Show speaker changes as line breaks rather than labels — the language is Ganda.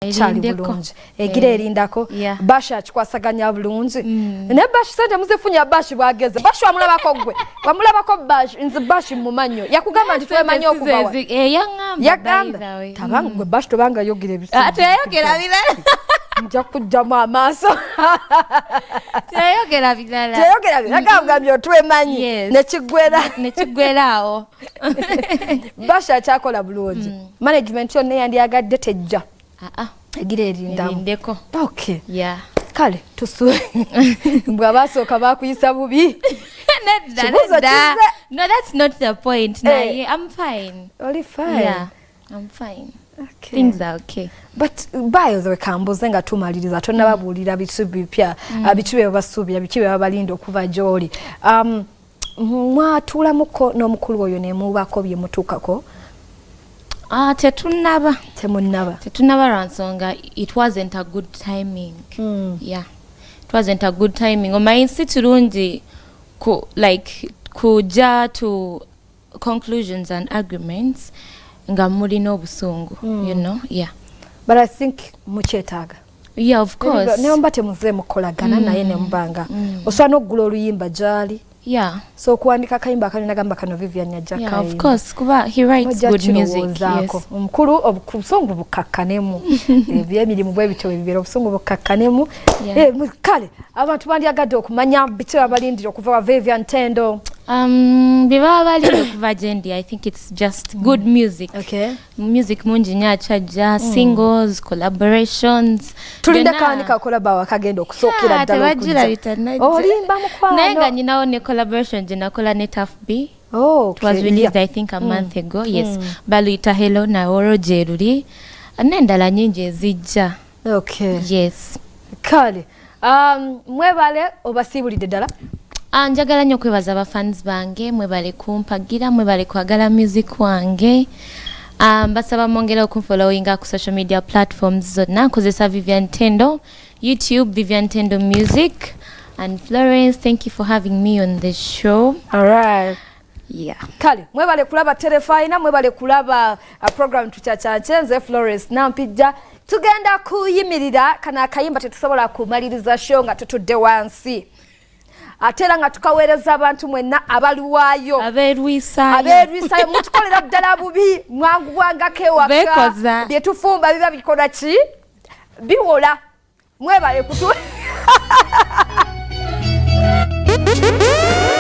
Akyali
Erindeko.
bulungi, egira erindako. Bash akikwasaganya bulungi. Naye Bash sente muzifunya? Bash bwageze, Bash wamulabako? Gwe wamulabako Bash? Nze Bash mumanyo. Yakugamba nti twemanyi okuva wa?
Eh, yaŋŋamba.
Yagamba?
By the way.
Tabanga gwe Bash tobanga yogera ebisimu.
Ah, teyayogera birala.
Nja kujjamu amaaso.
Teyayogera birala.
Teyogera yagambye otwemanyi?
Yes.
Nekiggwera.
Nekiggwera awo.
Bash akyakola bulungi. Management yonna yandyagadde tejja.
Ah, ah.
Egira erindamu.
Erindeko.
Okay.
Yeah.
Kale tusu bwe abasooka bakuyisa bubi.
Nedda.
Kibuuzo
Nedda.
kizze.
No, that's not the point. Naye I'm fine.
Oli fine?
Yeah, I'm fine.
Okay.
Things are okay.
But by the way, kambuze nga tumaliriza, tonnababuulira biki bipya, biki bye babasuubira, biki bye babalinda okuva gy'oli. Mwatuulamuko n'omukulu oyo ne mubaako bye mutuukako?
Ah, tetunnaba.
Temunnaba?
Tetunnaba lwa nsonga it wasn't a good timing. Yeah, it wasn't a good timing. Omanyi si kirungi ku like kuja to conclusions and agreements nga mulina obusungu. Yeah.
But I think mukyetaaga.
Yeah, of course.
Ne muba temuze mukolagana, naye ne mubanga osobola n'okugula oluyimba gy'ali. So okuwandika akayimba akali nagamba kano Vivian ajja.
Yeah, of course, kuba he writes good music, yes.
Omukulu obusungu bukakkanemu. Ebyemirimu bwe bityo bwe bibeera, obusungu bukakkanemu. Eh, kale abantu bandyagadde okumanya biki babalindira okuva wa Vivian Tendo.
Bye baba balindira okuva gyendi, I think it's just good music. Music mungi nnyo akyajja, singles, collaborations.
Tulinde.
Byonna.
Kaani kakolaba akagenda okusookera
Ah,
ddala
tebajjula
okujja?
bitanajja.
Olimba, mukwano.
Naye nga nyinawo ne collaboration gye nakola ne Taf B.
Oh,
It was
okay.
released, I think, a month ago, yes. Baluyita Hello, nawolwo gye luli, n'endala nyingi ezijja. Yes.
Kale mwebale, obasiibulidde ddala.
Ah, njagala nnyo okwebaza abafans bange. Mwebale kumpagira, mwebale kwagala music wange. Basaba mwongere okunfollowinga ku social media platforms zonna. Nkozesa Vivian Tendo YouTube, Vivian Tendo Music. And Florence, thank you for having me on the show.
Alright.
Yeah.
Kale mwebale kulaba Terefayina, mwebale kulaba program Tukyakyanke. Nze Florence Nampijja. Tugenda kuyimirira kano akayimba, tetusobola kumaliriza show nga tutudde wansi, ate era nga tukaweereza abantu mwenna abaluwaayo.
Abeerwisaayo.
Abeerwisaayo, mutukolera ddala bubi, mwangu bwangako ewaka.
Beekoza.
Bye tufumba biba bikola ki? Biwola. Mwebale kutu.